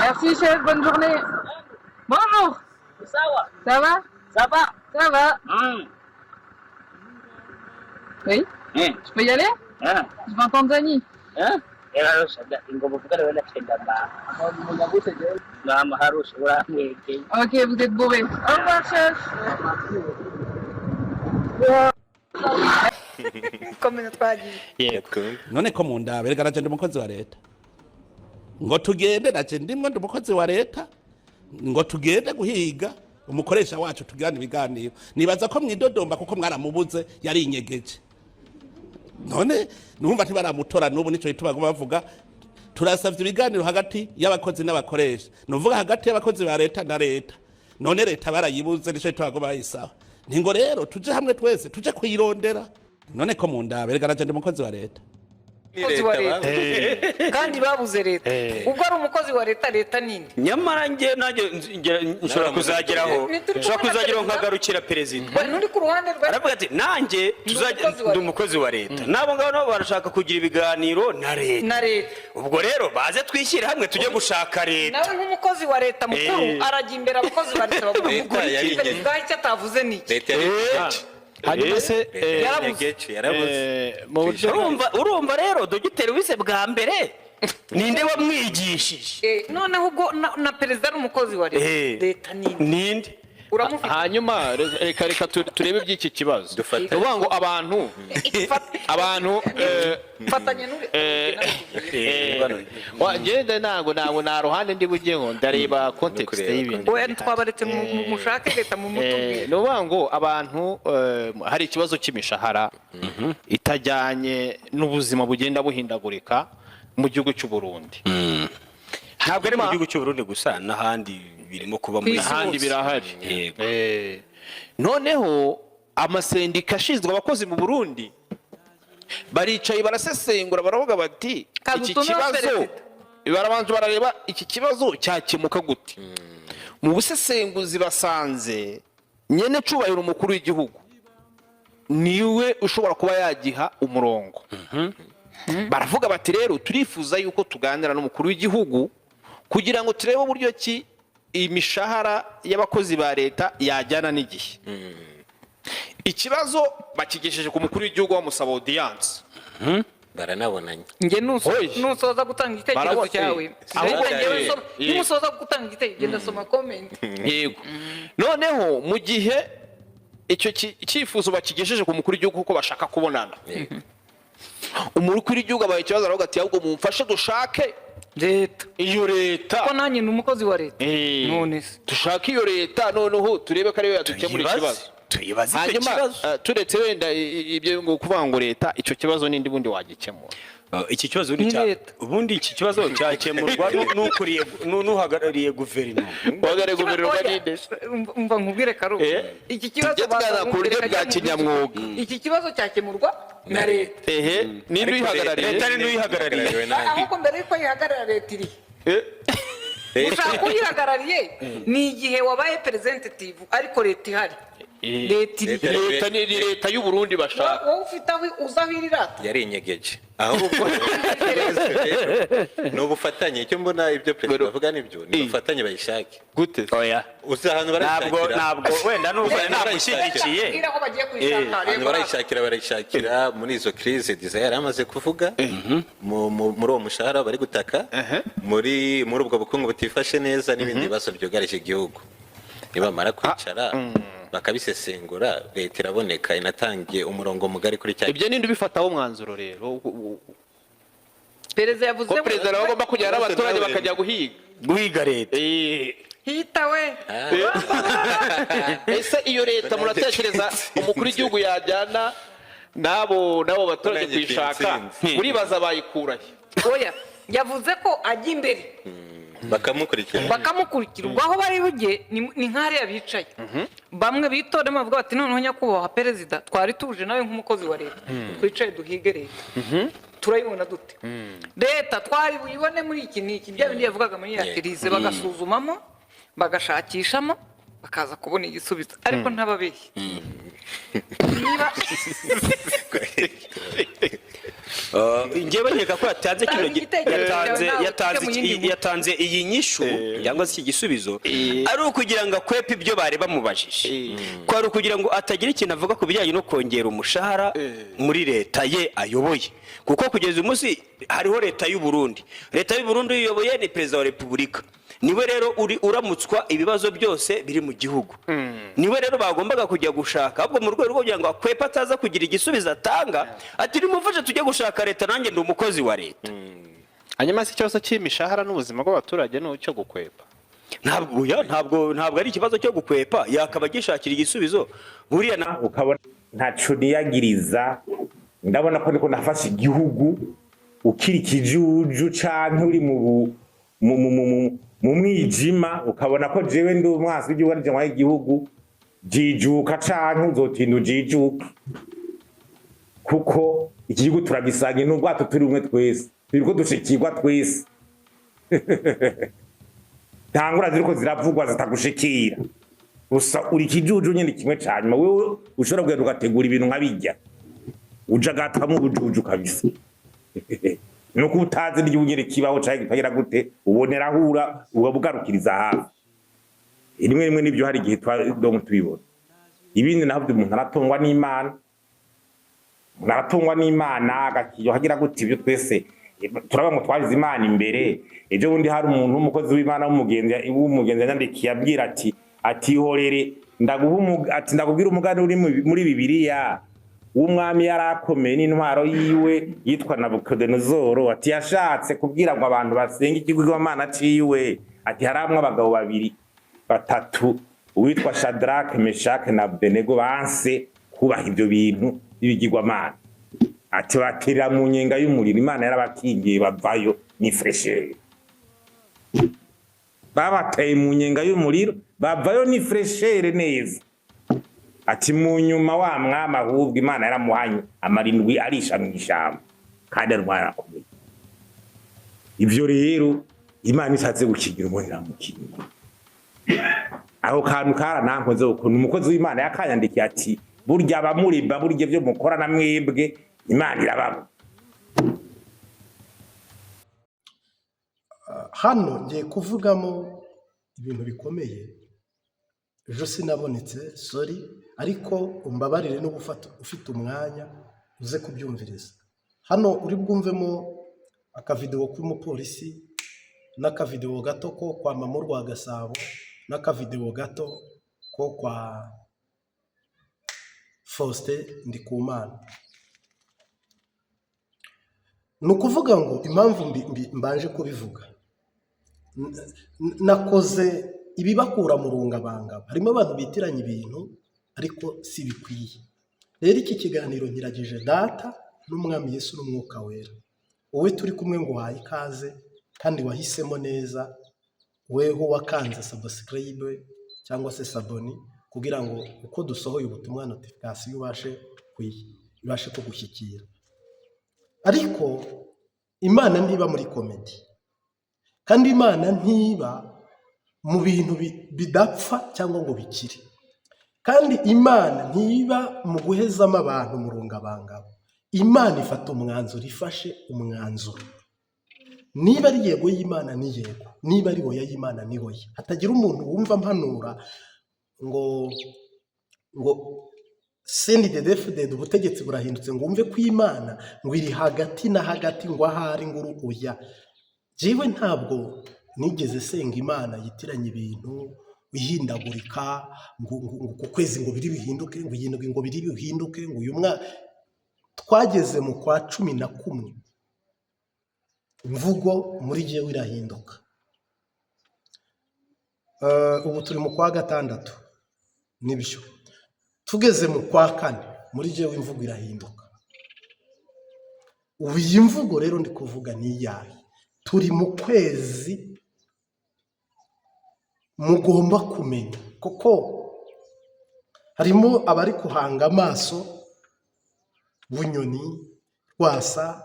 Merci chef, bonne journée. Bonjour. Ça va? Ça va. Ça va. Oui. Je peux y aller? Je vais en Tanzanie. Ingoma uvuga rero ndacenda. Nama harushe uramwegeye. Ok, vous êtes bourré. Au revoir chef. Komeza, twagiye. Yego. None ko mu ndaba, erega naje ndi umukozi wa leta, ngo tugende, naje ndimwo, ndi umukozi wa leta, ngo tugende guhiga umukoresha wacu tugirane ibiganiro. Nibaza ko mwidodomba kuko mwaramubuze, yari inyegeje. None numva ntibaramutora n'ubu, nico gituma baguma bavuga turasavye ibiganiro hagati y'abakozi n'abakoresha, nuvuga hagati y'abakozi ba leta na leta. None leta barayibuze, nico gituma baguma bayisaba. Ningo rero tuje hamwe twese tuje kuyirondera. None ko mu ndaba, erega naje ndi umukozi wa leta. Umukozi wa leta, kandi babuze leta. Ubwo ari umukozi wa leta, leta nini? Nyamara njye nanjye nshobora kuzageraho, Ntituri nshobora kumwe na kuzageraho perezida. Nkagarukira perezida. We, nturi ku ruhande rwa Aravuga ati nanjye tuzajya umukozi wa ndi umukozi wa leta, n'abo ngabo nabo barashaka kugira ibiganiro na leta. Na leta. Ubwo rero baze twishyire hamwe tujye gushaka leta. Nawe nk'umukozi wa leta mukuru arajya imbere abakozi ba leta. Leta yari Perezida icyo atavuze ni iki? Leta yari inyegeje. Hanyuma se Leta yari inyegeje, yarabuze. Mu buryo Urumva rero dogiteri wise bwa mbere, ninde wamwigishije? Noneho ubwo na perezida ari umukozi wa leta, leta nini? Ninde? Uramufite. Hanyuma reka turebe iby'iki kibazo. Dufate. Ni ukuvuga ngo abantu Fatanya n'uri. Ngende, ntabwo nta ruhande ndi bujyeho, ndareba context Kureba y'ibintu. Oya, twabaretse mushake leta mu mutubwire. Ni ukuvuga ngo abantu hari ikibazo cy'imishahara itajyanye n'ubuzima bugenda buhindagurika mu gihugu cy'u Burundi. Ntabwo ari mu gihugu cy'u Burundi gusa, n'ahandi birimo kuba muri Ku isi Ahandi hose. birahari. Yego. Noneho amasendika ashinzwe abakozi mu Burundi baricaye barasesengura, baravuga bati Kaza iki utumeho kibazo perezida. Barabanza barareba iki kibazo cyakemuka gute. Mu busesenguzi basanze nyene cubahiro umukuru w'igihugu niwe ushobora kuba yagiha umurongo. Baravuga bati rero turifuza yuko tuganira n'umukuru w'igihugu kugira ngo turebe uburyo ki imishahara y'abakozi ba leta yajyana n'igihe. Ikibazo bakigejeje ku mukuru w'igihugu, bamusaba audience. Baranabonanye. Njye Oye. nusoza gutanga igitekerezo Barabona- cyawe, Ahubwo ahubwo njyewe nimusoza gutanga igitekerezo, genda soma comment. Yego, noneho mu gihe icyo icyifuzo bakigejeje ku mukuru w'igihugu kuko bashaka kubonana, umukuru w'igihugu abaye ikibazo, aravuga ati ahubwo mumfashe dushake leta, iyo leta, ko nanjye ni umukozi wa leta. None se dushake iyo leta, noneho turebe ko ariyo yadukemura Tuyibaze. ikibazo. Tuyibaze icyo Hanyuma kibazo. Turetse wenda ibyo ngo kuvuga ngo leta, icyo kibazo n'indi bundi wagikemura? Iki kibazo ni Ni cya leta. Ubundi iki kibazo cyakemurwa n'ukuriye n'uhagarariye guverinoma. Uhagarariye guverinoma Oya, ninde? Umva nkubwire, Karo. Iki kibazo Tujye tuganira ku buryo baza bwa nkubwire, kinyamwuga. Iki kibazo cyakemurwa na leta. Ehe, ninde uyihagarariye? Leta ni n'uyihagarariye. Uyihagarariwe nande? Ahubwo mbere yuko yihagarara, leta iri ushaka uyihagarariye ni igihe wabaye representative, ariko leta ihari, leta iri Leta ni leta y'u Burundi bashaka. Wowe ufite aho uzi aho iri rata. Yari inyegeje. Ahubwo ni ubufatanye. Icyo mbona, ibyo perezida avuga nibyo, ni ubufatanye, bayishake. Gute? Oya. Uzi ahantu Ntabwo barayishakira? Ntabwo wenda n'ubu namushyigikiye. Bwira aho bagiye kuyishaka. Ahantu barayishakira muri izo crise Desire yari amaze kuvuga, muri uwo mushahara bari gutaka, muri ubwo bukungu butifashe neza n'ibindi bibazo byugarije igihugu. Nibamara kwicara bakabisesengura, leta iraboneka inatangiye umurongo mugari kuri cya Ibyo ninde ubifataho umwanzuro rero? Perezida yavuze Ko perezida nawe agomba kujyana n'abaturage bakajya guhiga. Guhiga leta. Hitawe. Ese iyo leta muratekereza umukuru w'igihugu yajyana n'abo baturage Nanjye kuyishaka, intsinzi. uribaza bayikurahe? Oya, yavuze ko ajya imbere bakamukurikira. Bakamukurikira. Ubwo aho bari bujye ni nk'hariya bicaye bamwe bitoremo, bavuga bati noneho nyakubahwa perezida, twari tuje nawe nk'umukozi wa leta, twicaye duhige leta, turayibona dute? Leta twari buyibone muri iki n'iki, bya bindi yavugaga muri ya crise, bagasuzumamo, bagashakishamo, bakaza kubona igisubizo. Ariko ntababeshye. Niba Njyewe nkeka ko yatanze kino Tanga igitekerezo cyawe yatanze nawe, yatanze ujye mu yindi nkuru. Yatanze iyi nyishu cyangwa se iki gisubizo ari ukugira ngo akwepe ibyo bari bamubajije, ko ari ukugira ngo atagira ikintu avuga ku bijyanye no kongera umushahara muri leta ye ayoboye, kuko kugeza uyu munsi hariho leta y'u Burundi. Leta y'u Burundi uyiyoboye ni perezida wa repubulika, niwe rero uri uramutswa ibibazo byose biri mu gihugu, niwe rero bagombaga kujya gushaka. Ahubwo mu rwego rwo kugira ngo akwepe ataza kugira igisubizo atanga, ati: "Nimumfashe tujye gushaka leta, nanjye ndi umukozi wa leta." Hanyuma se ikibazo cy'imishahara n'ubuzima bw'abaturage ni icyo gukwepa? Ntabwo, oya, ntabwo ari ikibazo cyo gukwepa, yakaba agishakira igisubizo buriya na Ukabona ntaco niyagiriza, ndabona ko niko nafashe igihugu ukiri ikijuju canke uri mu bu- mu mu mu mu- mu mwijima, ukabona ko jewe ndi umwansi w'igihugu, ari jewe igihugu. Jijuka canke uzotinda ujijuka, kuko iki gihugu turagisanga n'ubwato turi umwe twese, turiko dushikirwa twese. Nta ngura ziriko ziravugwa zitagushikira, gusa uri ikijuju nyine kimwe ca nyuma. Wewe ushobora kugenda ugategura ibintu nka bijya ujagatamwo ubujuju kabisa, nuko utazi n'igihugu nyene kibaho canke kitagira gute, ubonera ahura uba bugarukiriza hafi rimwe rimwe. Nibyo, hari igihe donc tubibona. Ibindi naho umuntu aratungwa n'Imana, umuntu aratungwa n'Imana agakiyo hagira gute. Ibyo twese turaba ngo twagize Imana imbere. Ejo bundi hari umuntu w'umukozi w'Imana w'umugenzi yanyandikiye abwira ati "Ihorere, ndaguha ati ndakubwira umugani uri muri Bibiliya w'umwami yari akomeye n'intwaro yiwe yitwa Nabukodonozoro." Ati yashatse kubwira ngo abantu basenga ikigirwamana ciwe. Ati haramwe abagabo babiri batatu, uwitwa Shadrake, Meshake na Abdenego, banse kubaha ibyo bintu by'ibigirwamana. Ati baterera mu nyenga y'umuriro, Imana yarabakingiye bavayo ni fraîcheur. Babateye mu nyenga y'umuriro bavayo ni fraîcheur neza. Ati mu nyuma wa mwami ahubwo Imana yaramuhanye, amara indwi arisha mu ishamba kandi arwara akomeye. Ibyo rero Imana ishatse gukingira umuntu iramukingira. Aho kantu karanankoze ukuntu umukozi w'Imana yakanyandikiye, ati burya abamuriba, burya ibyo mukora na mwebwe Imana irababa. Hano ngiye kuvugamo ibintu bikomeye. Ejo sinabonetse, sorry, ariko umbabarire no gufata ufite umwanya uze kubyumviriza. Hano uri bwumvemo akavidewo k'umupolisi n'akavidewo gato ko kwa Mama rwa Gasabo n'akavidewo gato ko kwa Faustin Ndikumana. Ni ukuvuga ngo impamvu mbanje kubivuga, nakoze ibibakura mu rungabangabo. Harimo abantu bitiranya ibintu ariko si bikwiye. Rero iki kiganiro nkiragije Data n'Umwami Yesu n'Umwuka Wera. Wowe turi kumwe ngo uhaye ikaze kandi wahisemo neza, weho wakanze subscribe cyangwa se s'abonner kugira ngo uko dusohoye ubutumwa notification ibashe kugushyikira. Ariko Imana ntiba muri comedy, kandi Imana ntiba mu bintu bidapfa cyangwa ngo bikire, kandi Imana ntiba mu guhezamo abantu mu rungabangabo. Imana ifata umwanzuro, ifashe umwanzuro. Niba ari yego y'Imana ni yego, niba ari oya y'Imana ni oya. Hatagira umuntu wumva mpanura ngo CNDD-FDD ubutegetsi burahindutse, ngo wumve ko Imana ngo iri hagati na hagati, ngo ahari ngo uru oya. Jewe ntabwo nigeze senga Imana yitiranya ibintu, ihindagurika, ngo ku kwezi ngo biri bihinduke, ngo iyi ndwi ngo biri bihinduke, ngo uyu mwaka twageze mu kwa 11 imvugo muri jyewe irahinduka. Ubu turi mu kwa gatandatu, nibyo, tugeze mu kwa kane muri jyewe imvugo irahinduka. Ubu iyi mvugo rero ndi kuvuga ni iyahe? Turi mu kwezi mugomba kumenya, kuko harimo abari kuhanga amaso Bunyoni, Rwasa,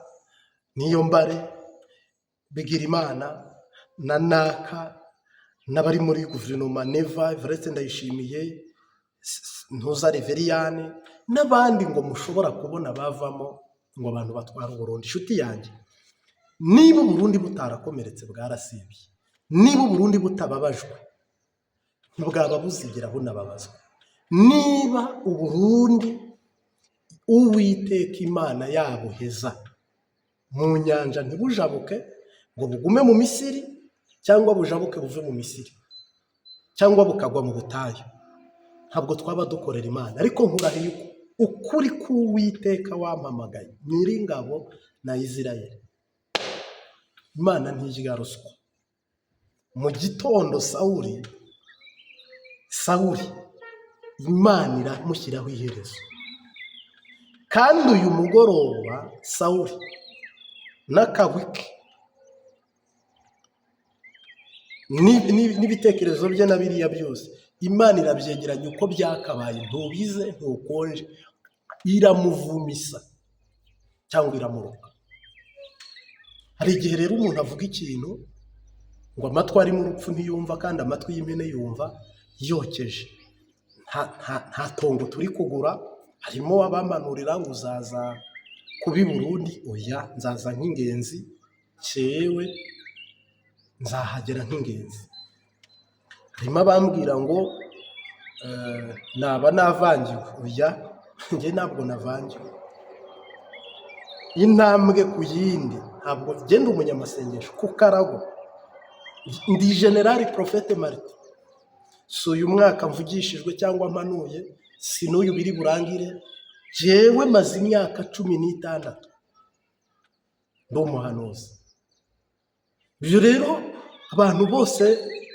Niyombare, Bigirimana na Naka n'abari muri guverinoma, Neva, Evariste Ndayishimiye. Ntuza Reveriyani n'abandi ngo mushobora kubona bavamo ngo abantu batware Uburundi. Inshuti yanjye, niba Uburundi butarakomeretse bwarasibye, niba Uburundi butababajwe ntibwaba buzigera bunababazwa, niba Uburundi Uwiteka Imana yabuheza mu nyanja ntibujabuke ngo bugume mu Misiri, cyangwa bujabuke buve mu Misiri, cyangwa bukagwa mu butayu, ntabwo twaba dukorera Imana. Ariko nkurahiye ukuri k'Uwiteka wampamagaye Nyiringabo na Isirayeli, Imana ntirya ruswa. Mu gitondo Sawuli Imana iramushyiraho iherezo, kandi uyu mugoroba Sawuli n'akagwi ke n'ibitekerezo bye na biriya byose, Imana irabyegeranya uko byakabaye, ntubize ntukonje, iramuvumisa cyangwa iramuruka. Hari igihe rero umuntu avuga ikintu ngo amatwi arimo urupfu ntiyumva, kandi amatwi y'impene yumva yokeje. Nta tongo turi kugura, harimo abamanurira ngo uzaza kuba i Burundi, oya nzaza nk'ingenzi, cyewe nzahagera nk'ingenzi. Harimo abambwira ngo naba navangiwe, oya njye ntabwo navangiwe. Intambwe ku yindi, ntabwo ngenda umunyamasengesho ku karago, ndi generali Prophète Martin. Si uyu mwaka mvugishijwe cyangwa mpanuye, si n'uyu biri burangire, jewe maze imyaka 16 ndi umuhanuzi. Ibyo rero abantu bose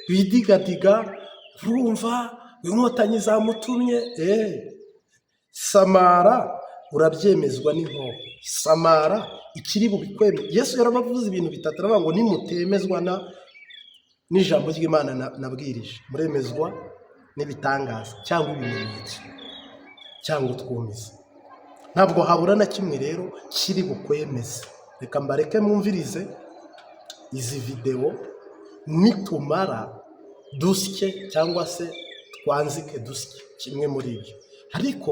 bidigadiga, urumva inkotanyi zamutumye, samara urabyemezwa n'inkoho, samara ikiri bubikweme. Yesu yarabavuze ibintu bitatu, aravuga ngo nimutemezwa n'ijambo ry'Imana nabwirije, muremezwa n'ibitangaza cyangwa ibimenyetso cyangwa utwumiza. Ntabwo habura na kimwe rero kiri bukwemeze. Reka mbareke mwumvirize izi videwo, nitumara dusye cyangwa se twanzike dusye kimwe muri ibyo. Ariko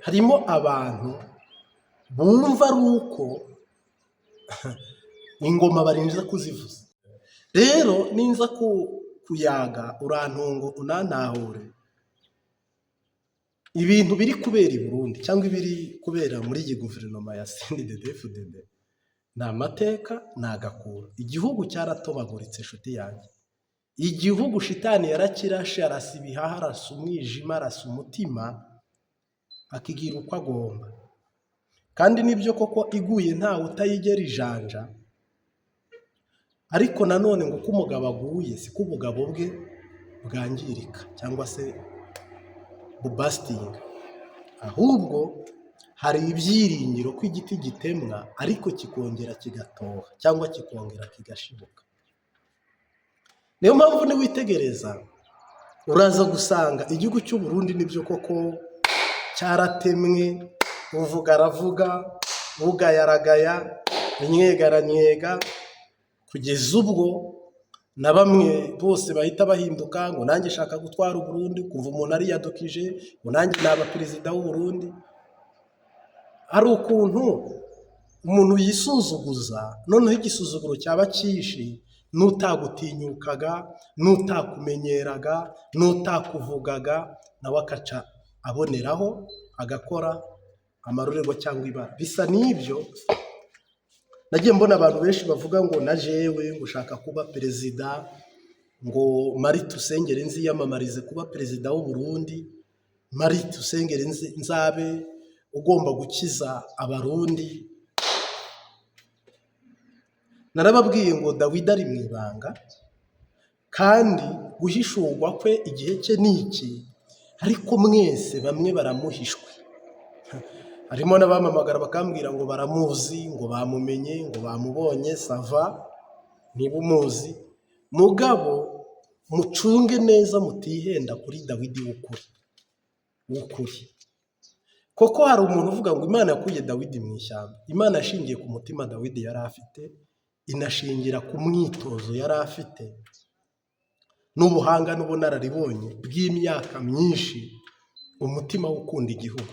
harimo abantu bumva ari uko ingoma barinze kuzivuza. Rero ninza kuyaga urantungo unantahure, ibintu biri kubera i Burundi cyangwa ibiri kubera muri iyi guverinoma ya CNDD-FDD ni amateka, ni agakura. Igihugu cyaratobaguritse inshuti yanjye, igihugu shitani yarakirashe, arasa ibihaha, arasa umwijima, arasa umutima, akigira uko agomba. Kandi nibyo koko iguye ntawe utayigera ijanja, ariko nanone ngo uko umugabo aguye siko ubugabo bwe bwangirika cyangwa se bubasitinga, ahubwo hari ibyiringiro ko igiti gitemwa ariko kikongera kigatoha cyangwa kikongera kigashibuka. Niyo mpamvu niwitegereza uraza gusanga igihugu cy'u Burundi nibyo koko cyaratemwe, uvuga aravuga, ugaya aragaya, inywega aranywega, kugeza ubwo na bamwe bose bahita bahinduka ngo nanjye nshaka gutwara Uburundi, kumva umuntu ariyadukije ngo nanjye naba perezida w'u Burundi. Hari ukuntu umuntu yisuzuguza, noneho igisuzuguro cyaba cyinshi, n'utagutinyukaga, n'utakumenyeraga, n'utakuvugaga, nawe akaca aboneraho agakora amarorerwa cyangwa ibara. Bisa n'ibyo nagiye mbona abantu benshi bavuga ngo na jewe ngo ushaka kuba perezida, ngo Marie Tusengere nziyamamarize kuba perezida w'u Burundi, Marie Tusengere nzabe ugomba gukiza Abarundi. Narababwiye ngo Dawidi ari mu ibanga, kandi guhishurwa kwe igihe cye ni iki, ariko mwese bamwe baramuhishwe. Harimo n'abamamagara bakambwira ngo baramuzi, ngo bamumenye, ngo bamubonye, sava niba umuzi. Mugabo mucunge neza mutihenda kuri Dawidi w'ukuri, w'ukuri. Koko hari umuntu uvuga ngo Imana yakuye Dawidi mu ishyamba. Imana yashingiye ku mutima Dawidi yari afite, inashingira ku mwitozo yari afite n'ubuhanga n'ubunararibonye bw'imyaka myinshi, umutima wo ukunda igihugu.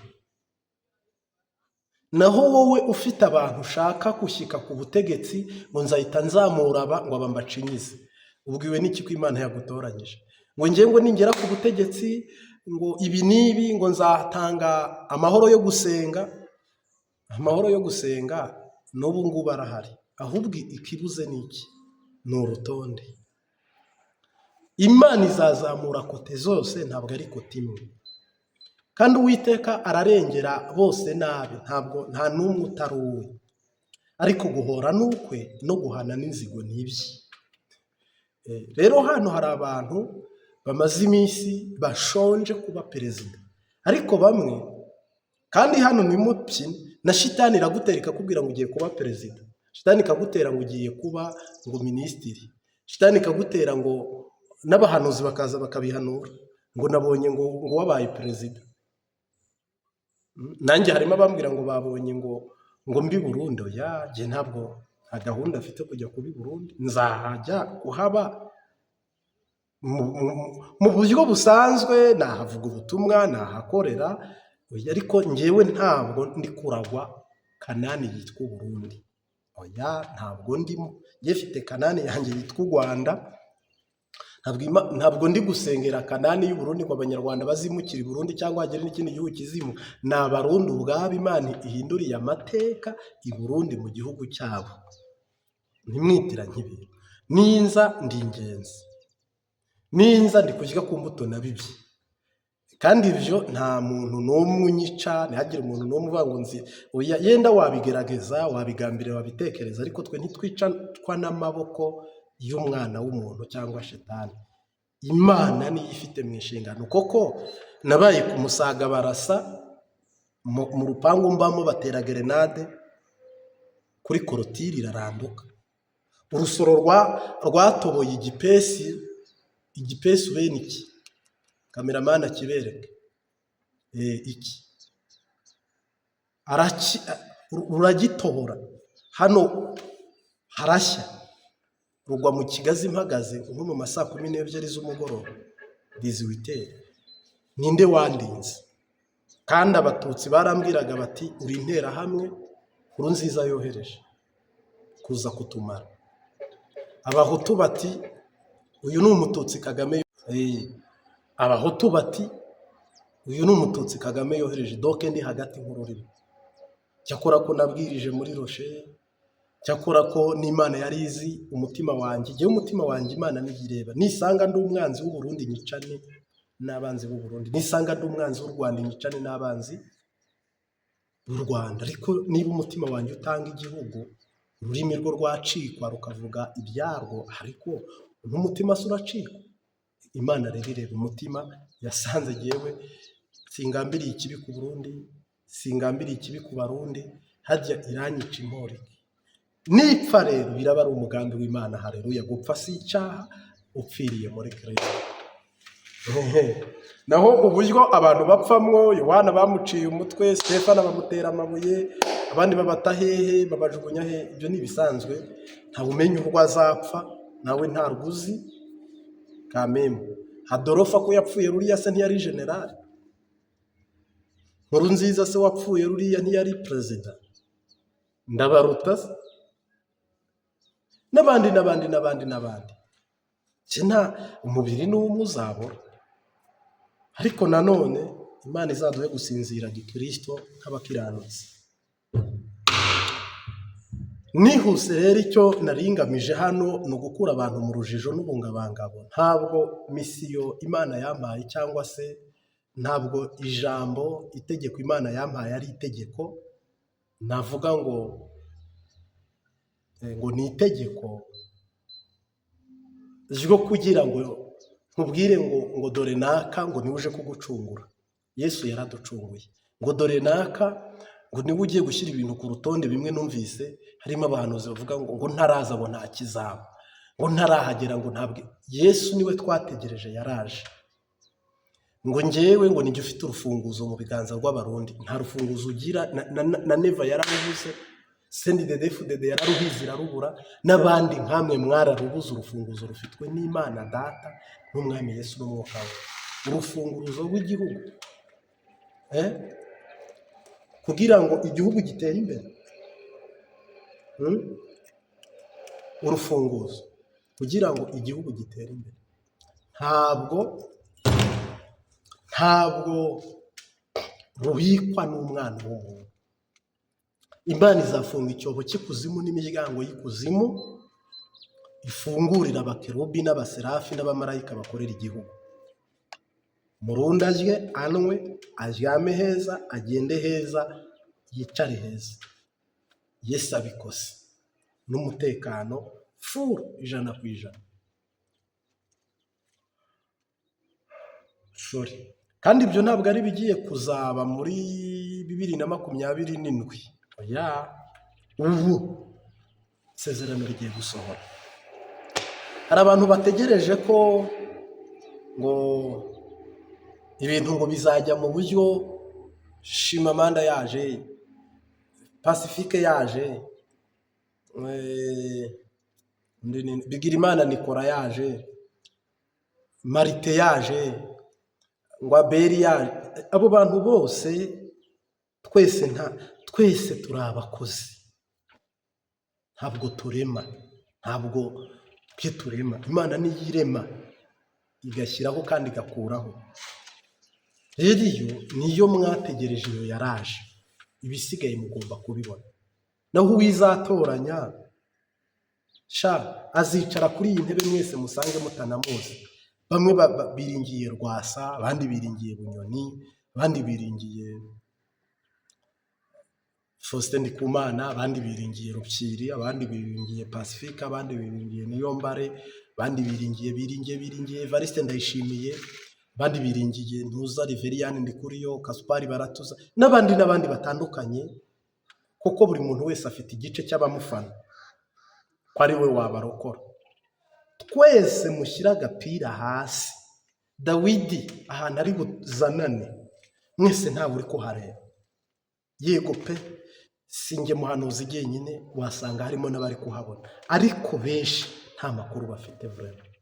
Naho wowe ufite abantu ushaka gushyika ku butegetsi ngo nzahita nzamura aba ngo aba mbacinyize, ubwiwe n'iki ko Imana yagutoranyije? Ngo njye ngo ningera ku butegetsi ngo ibi n'ibi, ngo nzatanga amahoro yo gusenga. Amahoro yo gusenga n'ubu ngubu arahari, ahubwo ikibuze ni iki? Ni urutonde. Imana izazamura côté zose, ntabwo ari côté imwe. Kandi Uwiteka ararengera bose nabi, ntabwo nta n'umwe utari uwe, ariko guhora ni ukwe no guhana n'inzigo ni ibye. Rero hano hari abantu bamaze iminsi bashonje kuba perezida, ariko bamwe kandi hano ni mubyine na shitani iragutera ikakubwira ngo ugiye kuba perezida, shitani ikagutera ngo ugiye kuba ngo minisitiri, shitani ikagutera ngo n'abahanuzi bakaza bakabihanura ngo nabonye ngo wabaye perezida. Nanjye harimo abambwira ngo babonye ngo mbi Burundi. Oya, njye ntabwo, nta gahunda afite kujya kuba i Burundi. Nzahajya kuhaba mu buryo busanzwe, nahavuga ubutumwa, nahakorera, oya, ariko njyewe ntabwo ndi kuragwa Kanani yitwa Uburundi. Oya, ntabwo ndimo. Njye mfite Kanani yanjye yitwa u Rwanda. Ntabwo ndi gusengera Kanani y'Uburundi ngo Abanyarwanda bazimukire i Burundi cyangwa hagire n'ikindi gihugu kizimuka. Ni Abarundi ubwabo Imana ihinduriye amateka i Burundi mu gihugu cyabo. Ntimwitiranye ibintu. Ninza ndi ingenzi, ninza ndi kurya ku mbuto nabibye, kandi ibyo nta muntu n'umwe unyica. Ntihagire umuntu n'umwe uvuga ngo nzi. Oya, yenda wabigerageza, wabigambirira, wabitekereza, ariko twe ntitwicwa n'amaboko y'umwana w'umuntu cyangwa shetani. Imana niyo ifite mu inshingano. Koko nabaye ku Musaga, barasa mu rupangu mbamo, batera gerenade kuri clôture iraranduka. Urusoro rwatoboye igipesi, igipesi bene iki, cameraman akibereke. Iki ruragitobora hano harashya, rugwa mu kigazi mpagaze nko mu ma 12:00 z'umugoroba, 18h. Ninde wandinze? Kandi Abatutsi barambwiraga bati: "Uri interahamwe nkuru nziza yohereje kuza kutumara." Abahutu bati: "Uyu ni Umututsi Kagame." Abahutu bati: "Uyu ni Umututsi Kagame yohereje." Donc ndi hagati nk'ururimi. Cyakora ko nabwirije muri Rocher, cyakora ko n'Imana yari izi umutima wanjye. Igihe umutima wanjye Imana niyo ireba. Nisanga ndi umwanzi w'Uburundi nyicane n'abanzi b'Uburundi, nisanga ndi umwanzi w'u Rwanda nyicane n'abanzi b'u Rwanda. Ariko niba umutima wanjye utanga igihugu, ururimi rwo rwacikwa rukavuga ibyarwo, ariko n'umutima se uracikwa? Imana rero ireba umutima, yasanze jyewe singambiriye ikibi ku Burundi, singambiriye ikibi ku Barundi. Harya iranyica imporike. Nipfa rero biraba ari umugambi w'Imana. Hareruya! Gupfa si icyaha upfiriye muri Kirisito. Naho uburyo abantu bapfamwo, Yohana bamuciye umutwe, Stefano bamutera amabuye, abandi babata hehe, babajugunya he, ibyo ni ibisanzwe. Ntawe umenya ubwo azapfa, nawe ntarwo uzi kamemu. Hadorofa ko yapfuye ruriya se ntiyari generali? Nkuru nziza se wapfuye ruriya ntiyari perezida? Ndabaruta se? N'abandi n'abandi n'abandi n'abandi. Njye nta umubiri ni umwe uzabora, ariko nanone Imana izaduhe gusinzira gikirisito nk'abakiranutsi. Nihuse rero, icyo naringamije hano ni ugukura abantu mu rujijo n'ubungabangabo. Ntabwo mission Imana yampaye cyangwa se ntabwo ijambo itegeko Imana yampaye ari itegeko navuga ngo ni itegeko ryo kugira ngo nkubwire ngo dore naka ngo niwe uje kugucungura. Yesu yaraducunguye. Ngo dore naka ngo niwe ugiye gushyira ibintu ku rutonde. Bimwe numvise harimo abahanuzi bavuga ngo ntaraza, ngo nta kizaba, ngo ntarahagera, ngo ntabwo. Yesu niwe twategereje, yaraje. Ngo ngewe ngo nijye ufite urufunguzo mu biganza rw'Abarundi? Nta rufunguzo ugira. Na Neva yarabivuze. CNDD-FDD yararuhize irarubura, n'abandi nkamwe mwararubuze. Urufunguzo rufitwe n'Imana Data n'Umwami Yesu n'Umwuka we. Urufunguzo rw'igihugu, eh? Kugira ngo igihugu gitere imbere, Urufunguzo kugira ngo igihugu gitere imbere, ntabwo rubikwa n'umwana w'umuntu. Imana izafunga icyobo cy'ikuzimu n'imiryango y'ikuzimu, ifungurira abakerubi n'abaserafi n'abamarayika bakorera igihugu. Murundi arye, anywe, aryame heza, agende heza, yicare heza. Yesu abikoze n'umutekano full 100%. Sorry. Kandi ibyo ntabwo ari ibigiye kuzaba muri 2027, oya, ubu isezerano rigiye gusohora. Hari abantu bategereje ko ngo ibintu ngo bizajya mu buryo Chimamanda yaje, Pacifique yaje, undi ni Bigirimana Nikora yaje, Marite yaje, ngo Abeli yaje. Abo bantu bose, twese nta twese turi abakozi, ntabwo turema, ntabwo twe turema. Imana niyo irema, igashyiraho kandi igakuraho. Rero iyo niyo mwategereje, iyo yaraje, ibisigaye mugomba kubibona. Naho uwizatoranya sha azicara kuri iyi ntebe mwese musange mutanamuzi. Bamwe biringiye Rwasa, abandi biringiye Bunyoni, abandi biringiye Faustin Ndikumana, abandi biringiye Rupyiri, abandi biringiye Pacifique, abandi biringiye Niyombare, abandi biringiye Evariste Ndayishimiye, abandi biringiye Ntuza Reveriyani Ndikuriyo, Kasupari Baratuza, n'abandi n'abandi batandukanye, kuko buri muntu wese afite igice cy'abamufana ko ari we wabarokora. Twese mushyire agapira hasi. Dawidi ahantu ari buzanane, mwese ntawe uri kuhareba. Yego pe, si njye muhanuzi jyenyine, wasanga harimo n'abari kuhabona, ariko benshi nta makuru bafite vraiment.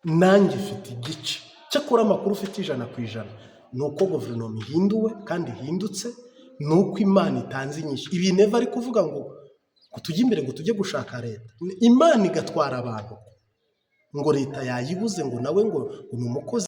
Nanjye mfite igice, cyakora amakuru ufite 100% ni uko guverinoma ihinduwe kandi ihindutse, ni uko Imana itanze inyinshi. Ibi Neva ari kuvuga ngo tujye imbere, ngo tujye gushaka leta, Imana igatwara abantu, ngo leta yayibuze, ngo nawe ngo ni umukozi.